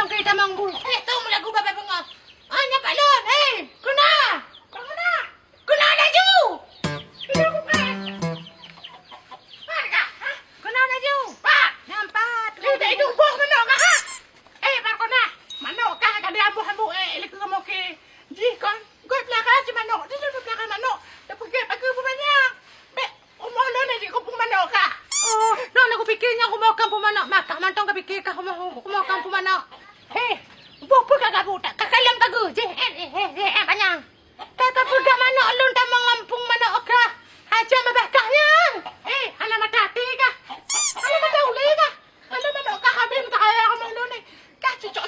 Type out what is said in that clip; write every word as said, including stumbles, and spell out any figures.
Oke, tamong bu. Eh, tu melagu babai bengong. Ah, nyan Pak Lon. Eh, keunoe. Keunoe. Keunoe laju. Keunoe bukan. Keunoe laju. Pak. Nampak. Ni dah hidup boh keunoe, ha? Eh, Pak Kona. Manok ka, ka ada ambuh-ambuh, eh, lagi kamu ke. Jih kon. Kau pelihara si manok. Dia sudah pelihara manok. Dah pergi pagi pun banyak. Bek, rumah lo ni jih kau pun manok ka. Oh, lo nak kupikir nyan rumah kampung manok. Maka mantong ka pikir ka rumah, rumah kampung manok. Hei, boh pun ka gabu tak? Ka kalem ka geuh. Jih, eh, eh, eh, eh, eh, banyak. Ka, ka peugah manok lôn tamong lampung manok ka. Aja mabah kah nyan.